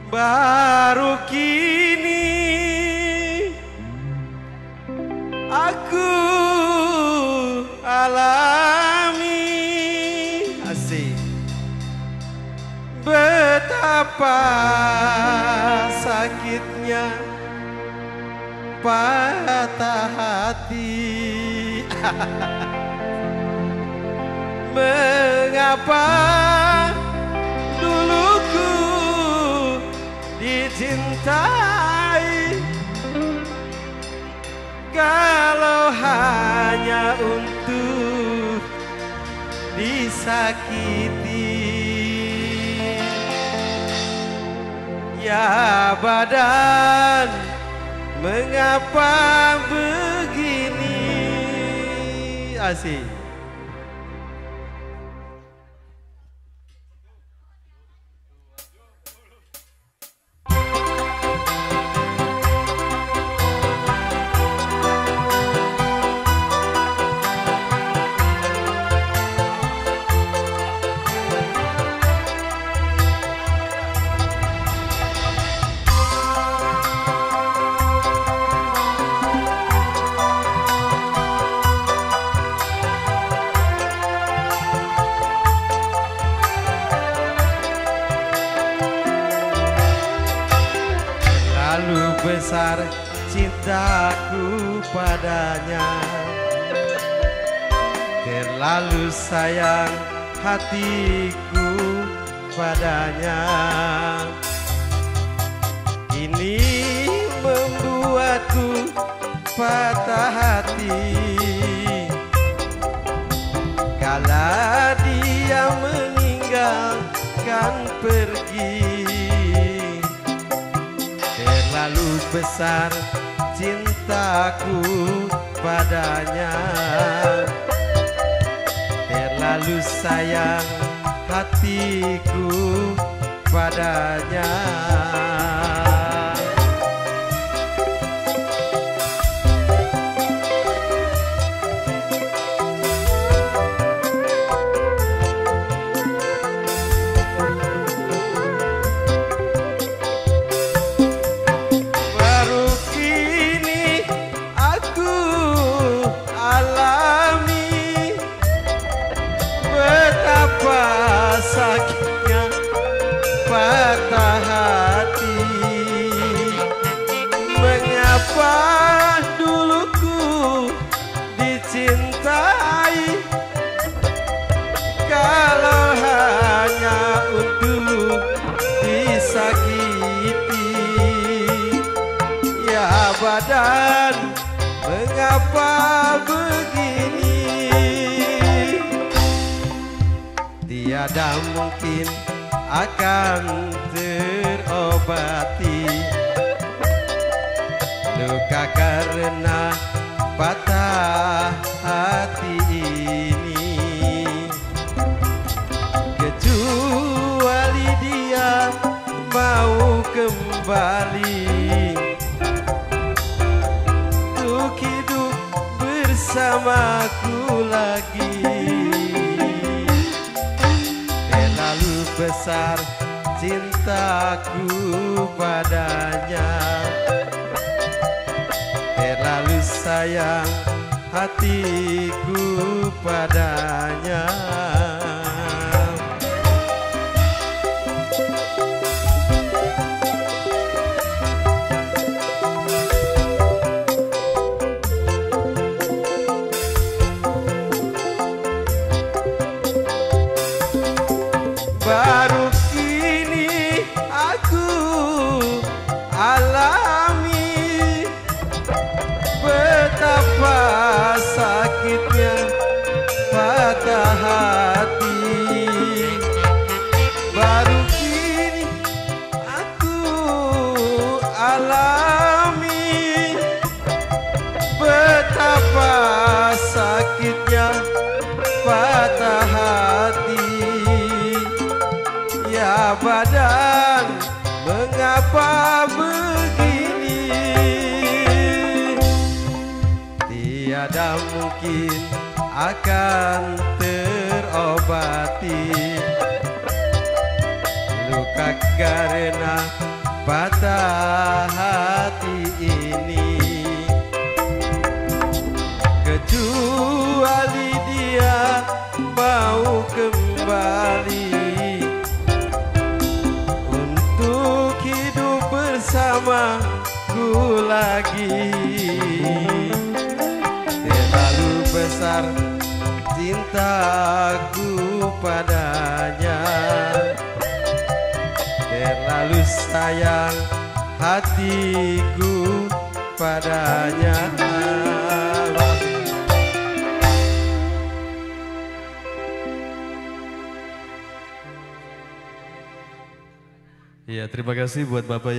Baru kini aku alami, asik, betapa sakitnya patah hati. Mengapa dulu ku dicintai, kalau hanya untuk disakiti. Ya badan, mengapa begini? Asik. Terlalu besar cintaku padanya, terlalu sayang hatiku padanya. Ini membuatku patah hati kala dia meninggalkan pergi. Terlalu besar cintaku padanya, terlalu sayang hatiku padanya. Sakitnya patah hati. Mengapa dulu ku dicintai, kalau hanya untuk disakiti. Ya badan, mengapa begini? Tiada mungkin akan terobati luka karena patah hati ini. Kecuali dia mau kembali untuk hidup bersamaku lagi. Terlalu besar cintaku padanya, terlalu sayang hatiku padanya. Baru kini aku alami betapa sakitnya patah hati. Baru kini aku alami betapa sakitnya patah hati. Ya badan, mengapa begini? Tiada mungkin akan terobati luka karena patah hati ini. Kecuali dia mau kembali untuk hidup bersamaku lagi. Terlalu besar cintaku padanya, terlalu sayang hatiku padanya. Ya, terima kasih buat Bapak.